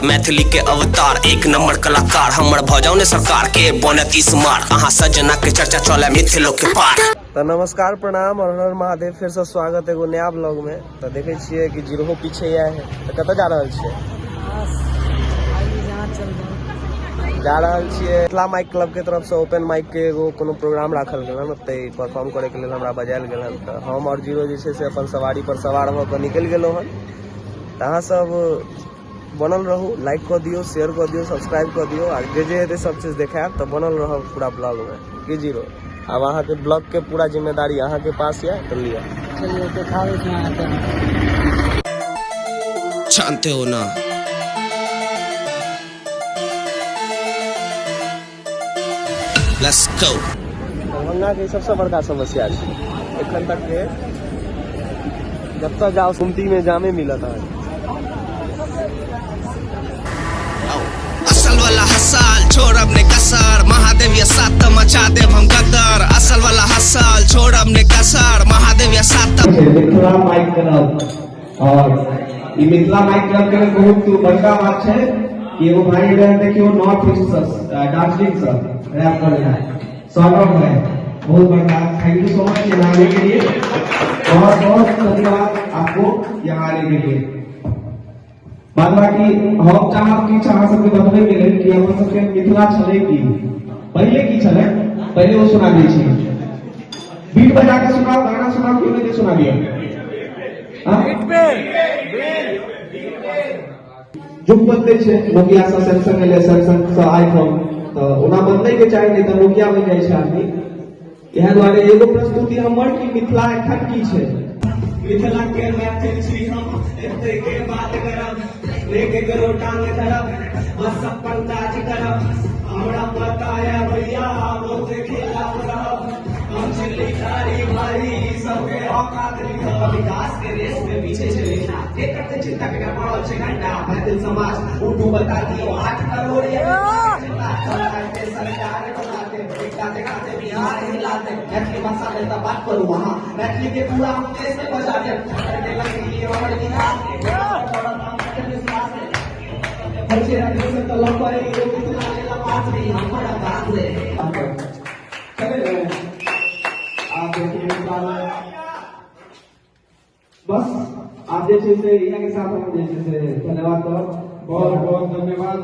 मैथिली के अवतार एक नंबर कलाकार हमर भऽ ने सरकार के बनत ई स्मार अहाँ सजना के चर्चा चले मिथिलो के पार। तो नमस्कार प्रणाम और हर महादेव, फिर से स्वागत एगो नया ब्लॉग में। तो देखे छियै कि जीरो पीछे आए है, तो कतऽ जा रहल छियै? जा रहल छियै मिथिला माइक क्लब के तरफ से ओपन माइक के एगो कोनो प्रोग्राम राखल गेल हन, ओतै परफॉर्म करे के लेल हमरा बजायल गेल हन। तऽ हम और जीरो जे छै से अपन सवारी पर सवार भऽ कऽ निकलि गेलहुँ हन। तऽ अहाँ सब बनल रहू, लाइक कऽ दियौ, शेयर कऽ दियौ, सब्सक्राइब कऽ दियौ, आ जे जे हेतै सब चीज देखायब। तऽ बनल रहब पूरा ब्लॉग में। की जीरो, आब अहाँके ब्लॉग के पूरा जिम्मेदारी अहाँके पास यऽ, तऽ लिअ। चलिए देखाबै छी अहाँके। जानते हो ना, let's go. Darbhanga के सबसे बड़का समस्या छै एखन तक के, जतऽ जाओ सुमती में जामे मिलत अहाँके। असल वाला हसल छोड़ब ने कसर, महादेव या सात मचा देव हम गदर। असल वाला हसल छोड़ब ने कसर, महादेव या सात। मिथिला माइक क्लब, और ई मिथिला माइक क्लब के बहुत बड़का बात छै कि एगो भाई रहे, देखियो, नॉर्थ ईस्ट से, दार्जिलिंग से रैप कर रहा है, सौरभ भाई। बहुत बड़का thank you so much यहाँ आने के लिए। बहुत बहुत धन्यवाद आपको यहाँ आने के लिए। बाद बाकी हम चाहब कि अहाँ सबके बतबै के लेल कि अपन सबके मिथिला छलै की पहिले, की छलै पहिले, ओ सुना दै छी। बीट बजा के सुनाओ, गाना सुनाओ कि नहीं सुना दिया? हाँ? युग बदलै छै। नोकिया से सैमसंग एलै, सैमसंग से आईफोन। तऽ ओना बदलै के चाही, नहि तऽ नोकिया बनि जाइ छै आदमी। इएह दुआरे एगो प्रस्तुति हमर कि मिथिला एखन की छै। मिथिला के मैथिल छी हम, एते के बात करब, एक करो टांग धरब, बस अपन काज करब। हमरा पता है भैया, बहुत खिलाफ रहब हम। छी भाई, सबके औकात लिखब। विकास के रेस में पीछे चले के करते चिंता के पड़ल छै घंटा। मैथिल समाज उठू, बता दियो 8 करोड़ ये सरकार बनाते, गाते गाते बिहार हिलाते। मैथिली भाषा में तब बात करू वहाँ, मैथिली के पूरा हम देश में बजा दे। हमर बिहार के से तो लंबा एगो मिथिला लेला बात नहीं हमर बात रे। चले आप देखिए मिथिला में बस आप जे छै से इएह के साथ हम जे छै से धन्यवाद करब। बहुत बहुत धन्यवाद।